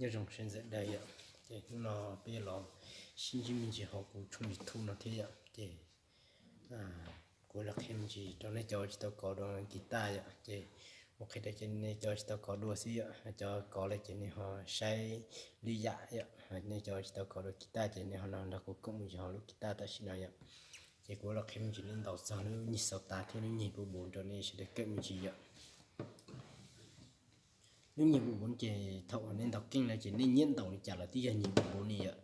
Nyob zoo sawv daws yom, ces hnub no peb yuav los sib ntsib me ntsis hauv kuv tshooj YouTube no thiab yom. Ces kuv los qhia me ntsis rau nej cov tsis tau kov dua guitar yom. Ces kuv qhia rau nej cov tsis tau kov dua xwb yom, cov kov lawm ces nej ho saib lwm yam yom. Nej cov tsis tau kov dua guitar ces nej ho los nrog kuv koom me ntsis hauv lub guitar tam sim no yom. Ces kuv los qhia me ntsis nej ntaus txog lub nyuag xaus tav thiab lub nyuag bus bus rau nej sawv daws kawm me ntsis yom. Lub nyuag bus bus ces thaum uas nej ntaus keej no ces nej nyiam ntaus li cas los twb yog nyuag bus bus li yom.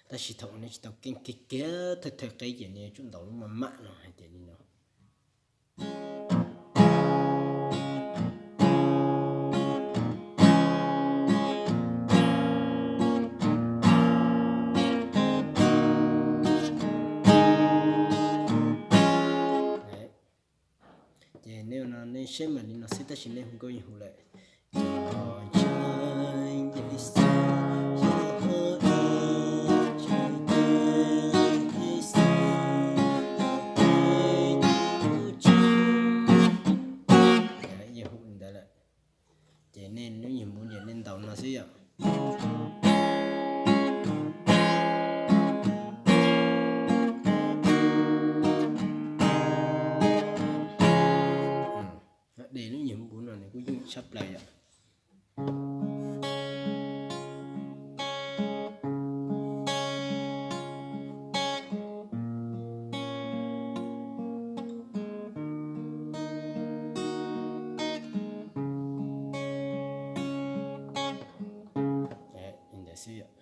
Tab sis thaum uas nej tsis tau keej kiag kiag thawj thawj qeb ces nej yuav tsum ntaus lub maj mam no hais tias li no. Ces nej no nej saib mam li no xwb tab sis nej hu nkauj yeej hu lawm. Yeej hu li ntawd lawm. Ces nej lub nyuag bus ces nej ntaus no xwb yom. De lub nyuag bus no nws kuj yooj yim tshaj plaws yom. Li ntawd xwb yom,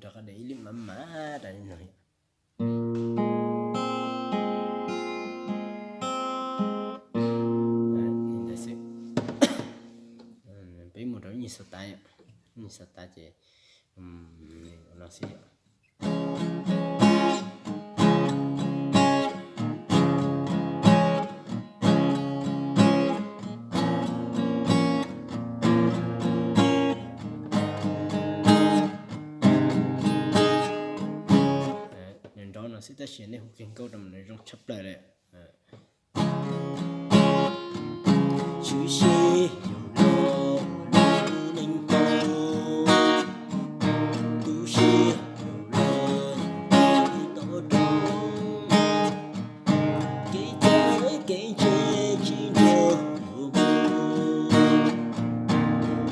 rov qab de ib lwm maj mam rau li no yom. Li ntawd xwb. Peb mus rau lub nyuag xaus tav yom, lub nyuag xaus tav ces no xwb yom. Nws nrov no xwb tab sis nej hu kawg nkaus rau mas nws zoo tshaj plaws lawm. Tshwm sim yus los lub neej tau, tu siab yus los yus tau rau, kev txawj kev ntse tsis nrog yus mus,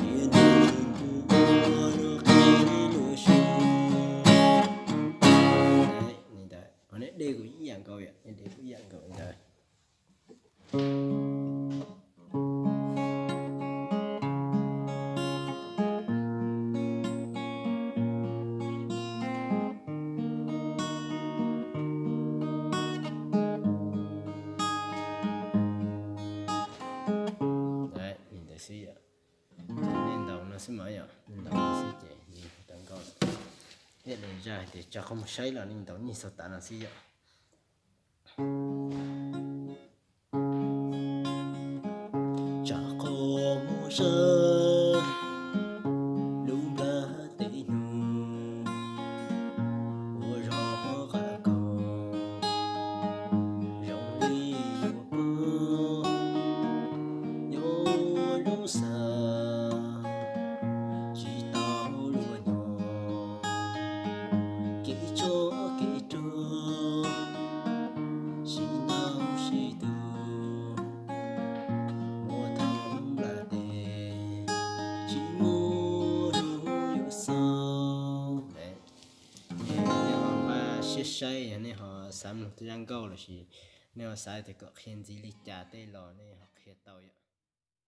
niaj hnub mus ua luag qhia luag su. Li ntawd, nej de kuj ib yam nkaus yom, nej de kuj ib yam nkaus li ntawd. Li ntawd xwb yom. Ces nej ntaus no xwb mas yom, nej ntaus no xwb ces yeej tau nkauj lawm. Thiab li zaj hais tias tso qhov muag saib los nej ntaus nyuag xaus tav no xwb yom. Tso qhov muag saib lub nplaj teb nyuag ua zog qab kaus, zoo li yuav poob, nyob zoo xav tsis tau luag nyob, kev tso kev rog sib ntaus sib tus, muaj thoob nplaj teb tsis muaj lub yuav xaus. Ces nej ho npaj siab saib yog nej ho xav mloog tej zaj nkauj lossis nej ho xav tias kom qhia ntxiv li cas tej los nej ho qhia tau yom.